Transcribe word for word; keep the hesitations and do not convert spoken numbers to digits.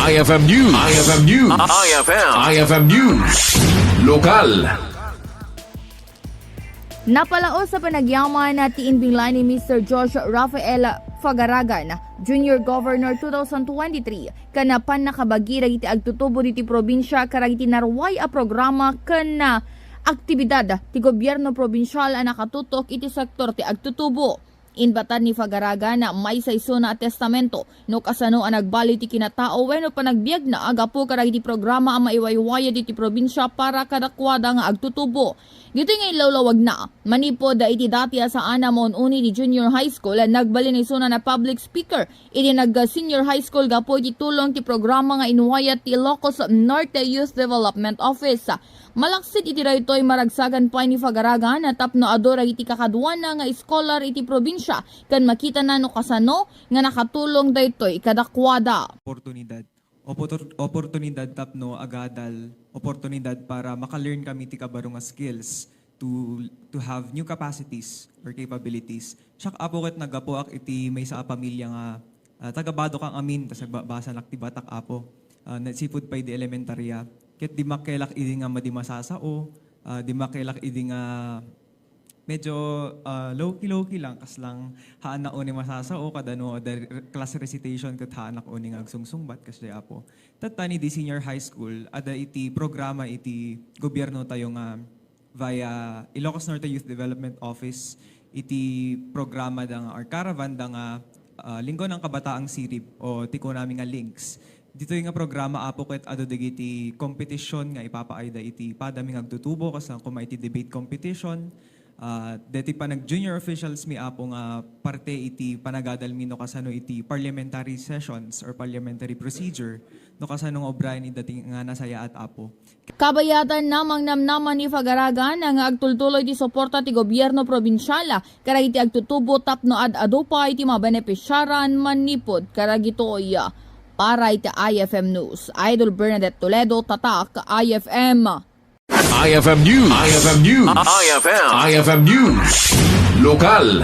I F M News. I F M News. I F M. I F M News. Lokal. Napalaos a panagyaman ti inbinlay ni Mister Josh Rafael Fagaragan, Junior Governor two thousand twenty-three, ken pannakabagi dagiti agtutubo diti probinsia kadagiti naruay a programa ken aktibidad ti gobierno probinsial a nakatutok iti sektor ti agtutubo. Inbatad ni Fagaragan maysa isuna a testamento no kasano a nagbali ti kinatao wenno panagbiagna a gapu kadagiti programa a maiwaywayad iti probinsia para kadakuada nga agtutubo. Ditoy nga inlawlawagna, manipud iti dati a saan a maun-uni ti junior high school, nagbalin isuna a public speaker iti nag-senior high school gapu iti tulong ti programa nga inwayat ti Ilocos Norte Youth Development Office. Malaksid iti daytoy, maragsagan pay ni Fagaragan tapno adu dagiti kakaduana nga scholar iti probinsia ken makitana no kasano nga nakatulong daytoy kadakuada. Oportunidad. Opor-, oportunidad tapno agadal, oportunidad para maka-learn kami ti kabaro nga skills to, to have new capacities or capabilities. Siak, Apo, ket naggapuak iti maysa a pamilya nga, ah, taga-Badoc ang amin, tas nagbabasanak ti batak, Apo. Ah, nagsipud pay di elementarya. Ket di makkelak idi nga madi masasao, ah, di makkelak idi nga medyo, ah, low-key, low-key lang, kas lang haanak uni masasao, kada no, the class recitation ket haanak uni nga agsungsungbat, kasdi, Apo. Tatta ni di senior high school, ada iti programa iti gobierno tayo nga via Ilocos Norte Youth Development Office, iti programa da nga, or caravan da nga, ah, Linggo ng Kabataang Sirib, o ti kunami nga links. Ditoy nga programa, Apo, ket adu dagiti competition nga ipapaayda iti padami nga agtutubo, kas lang koma iti debate competition. Ah, deti panag-junior officials mi, Apo, nga parte iti panagadal mi no kasano iti parliamentary sessions or parliamentary procedure, no kasano nga obrayen iti dati nga nasayaat, Apo. Kabayatan, mangnamnama ni Fagaragan nga agtultuloy ti suporta ti gobierno probinsial kadagiti agtutubo tapno ad-adu pay ti mabenepisiaran manipud kadagitoy. Para iti I F M News, Idol Bernadette Toledo, Tatak I F M. I F M News. I F M News. I F M. I F M News. Lokal.